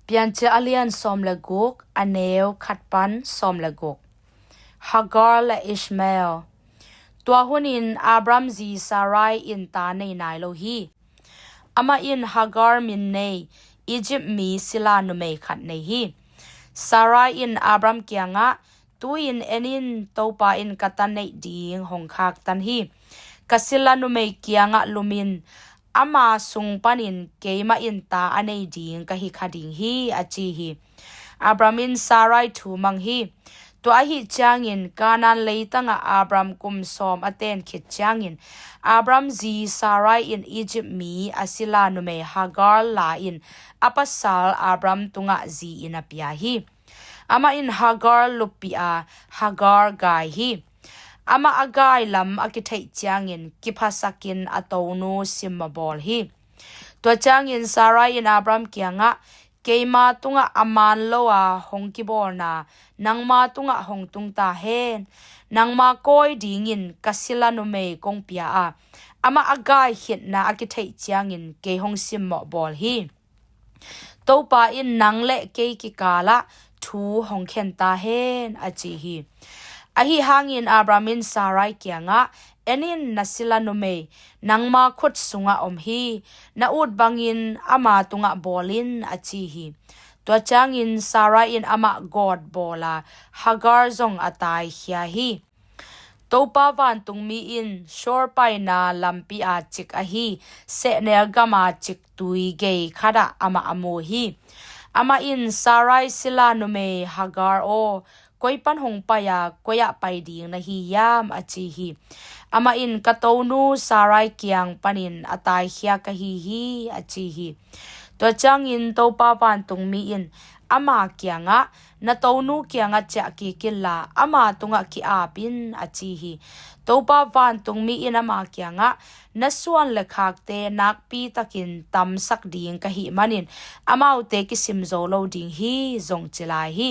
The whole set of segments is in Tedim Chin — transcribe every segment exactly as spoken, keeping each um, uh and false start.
Piancil a lian sawm le guk, a neu khat pan sawm le guk. Hagar le Ishmael. Tua hunin Abram zi Sarai in ta nei nai lo hi. Amah in Hagar min nei Egypt mi sila numei khat nei hi. Sarai in Abram kiangah, "Tu-in en in, Topa in ka ta neih ding hong khaktan hi. Ka sila numei kiangah lumin, ama sung panin keimah in ta a nei ding ka hi kha ding hi," a ci hi. Abram in Sarai thu mang hi. Tua ahih ciangin Kanaan leitangah Abram kum sawm a ten khit ciangin Abram zi Sarai in Egypt mi a sila numei Hagar la-in a pasal Abram tungah zi-in a pia hi. Amah in Hagar luppih a, Hagar gai hi. Amah a gai lam a kitheih ciangin kiphasakin a tonu simmawh bawl hi. Tua ciangin Sarai in Abram kiangah, "Keima tungah a man lo a hong kibawlna nangma tungah hong tung ta hen. Nangma kawi dingin ka sila numei kong pia a, amah a gai khitna a kitheih ciangin kei hong simmawh bawl hi. Topa in nang le kei kikalah thu hong khen ta hen," a ci hi. Ahi hangin Abram in Sarai kiangah, "En in, na sila numei nangma khut sungah om hi. Na ut bangin ama tungah bawl in," a ci hi. Tua ciangin Sarai in amah gawt bawl a, Hagar zong a taikhia hi. Topa vantungmi in Shur paina lampi a cik ahi sehnel gama cik tui gei khatah amah a mu hi. Amah in, "Sarai sila numei Hagar aw, koi pan hong pai a, koi ah pai ding na hi hiam?" a ci hi. Amah in, "Ka tonu Sarai kiang panin a taikhia ka hi hi," a ci hi. Tua ciangin Topa vantungmi in ama kiangah, "Na tonu kiangah ciah kik inla ama tungah ki-ap in," a ci hi. Topa vantungmi in ama kiangah, "Na suan le khakte nakpi takin tamsak ding ka hih manin amaute kisim zo lo ding hi," zong ci lai hi.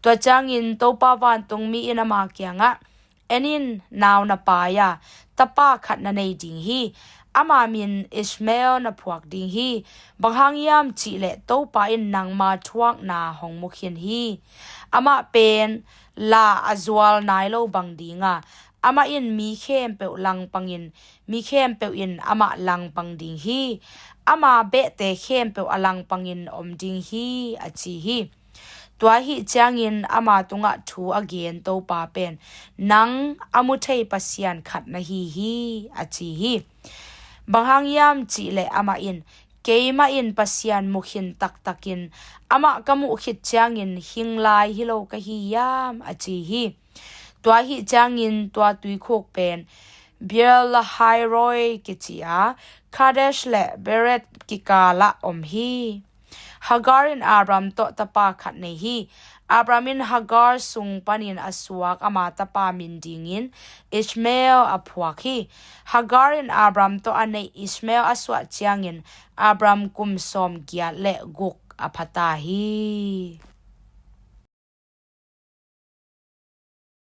Tua ciangin Topa vantungmi in ama kiangah, "En in, nau na pai a, tapa khat na nei ding hi. Ama min Ishmael na phuak ding hi. Bang hang hiam cihleh Topa in nangma thuakna hong mu khin hi. Amah pen la a zual nai lo bang ding a, amah in mi khempeuh langpangin, mi khempeuh in amah langpang ding hi. Ama behte khempeuh a langpangin om ding hi," a ci hi. Tua ahih ciangin ama tungah thu a gen Topa pen, "Nang a mu thei Pasian khat na hi hi," a ci hi. Bang hang hiam cihleh amah in, "Keimah in Pasian mu khin taktakin amah ka muh khit ciangin hing lai hi lo ka hi hiam?" a ci hi. Tua ahih ciangin tua tuikhuk pen Beer-lahai-roi kici a, Kadesh le Bered kikalah om hi. Hagar in Abram tawh tapa khat nei hi. Abram in Hagar sung panin a suak ama tapa min dingin Ishmael a phuak hi. Hagar in Abram tawh a neih Ishmael a suah ciangin Abram kum sawm giat le guk a pha ta hi.